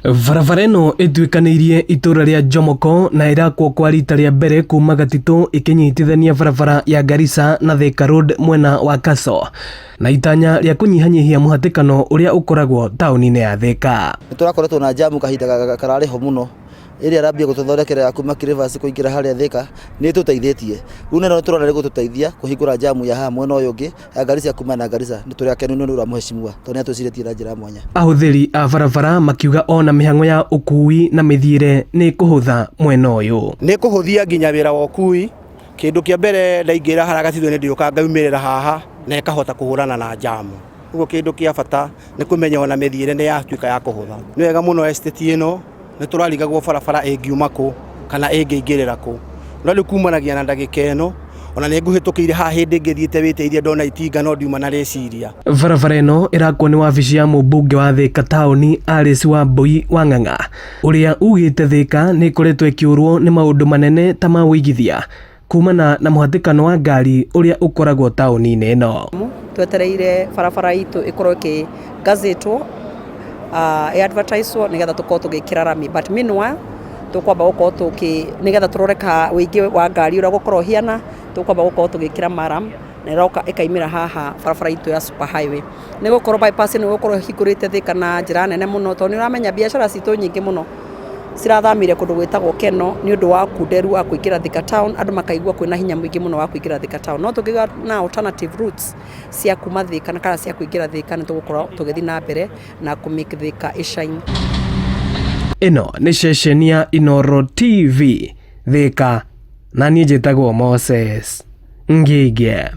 Barabara ĩno ĩtuĩkanĩirie itũra rĩa Jomoko na ĩrakwo kwa rita rĩa mbere kuma Gatitũ ĩkĩnyitithania barabara ya Garissa na Thika Road mwena wa Kaso na itanya rĩa kũnyihanyihia mũhatĩkano ũrĩa ũkoragwo taũni-inĩ ya Thika. Nĩ tũrakoretwo na jamu kahinda kararĩ ho mũno ĩrĩa ĩrambia gũtũthondekera ya kuma Kirivasi kũingĩra harĩa Thika nĩ ĩtũteithĩtie. Rĩu neno tũrona nĩ gũtũteithia kũhingũra jamu ya haha mwena ũyũ ũngĩ ya Garissa kuma na Garissa. Nĩ tũrĩ akenu nĩ ũndũ wa mheshimiwa tondũ nĩ atwĩcirĩtie na njĩra ya mwanya. Ahũthĩri a barabara makiuga ona mĩhang'o ya ũkui na mĩthiĩre nĩ ĩkũhũtha mwena ũyũ. Nĩ kũhũthia nginya wĩra wa ũkui. Kĩndũ kĩa mbere ndaingĩra harĩa Gatitũ nĩ ndĩũka ngaumĩrĩra haha na ĩkahota kũhũrana na jamu. Ũguo kĩndũ kĩa bata nĩ kũmenya ona mĩthiĩre nĩ yatuĩka ya kũhũtha. Nĩ wega mũno estate ĩno nĩ tũrarigagwo barabara ĩngiuma kũ kana ĩngĩingĩrĩra kũ. No rĩu kumanagia na ndagĩka ĩno ona nĩ ngũhĩtũkĩire haha hĩndĩ ĩngĩ thiĩte wĩteithie ndona itinga no ndiuma na rĩciria. Barabara ĩno ĩrakwo nĩ wabici ya mũmbunge wa Thika taũni Alice Wambui wa Ng'ang'a ũrĩa ugĩte Thika nĩ ĩkoretwo ĩkĩũrwo nĩ maũndũ manene ta ma ũigithia kumana na mũhatĩkano wa ngari ũrĩa ũkoragwo taũni-inĩ ĩno. Twetereire barabara itũ ĩkorwo ĩkĩ gazetwo, ĩ advertise nĩgetha tũkorwo tũgĩkĩra rami, but meanwhile tũkwamba gũkorwo tũkĩ, nĩgetha tũrore ka ũingĩ wa ngari ũrĩa ũgũkorwo ũhiana, tũkwamba gũkorwo tũgĩkĩra murram na ĩroka ĩkaimĩra haha barabara itũ ya super highway. Nĩ gũkorwo bypass ĩno ĩgũkorwo ĩhingũrĩte Thika na njĩra nene mũno tondũ nĩ ũramenya biacara citũ nyingĩ mũno cirathamire kũndũ gwĩtagwo Keno nĩ ũndũ wa kunderu wa kũingĩra Thika town, andũ makaigua kwĩna hinya mũingĩ mũno wa kũingĩra Thika town. No tũngĩgĩa na alternative routes cia kuma Thika kana cia kũingĩra Thika nĩ tũgũkorwo tũgĩthiĩ na mbere na kũ make Thika ĩ shine. Ĩno nĩ ceceni ya Inooro TV Thika, na niĩ njĩtagwo Moses Ngige.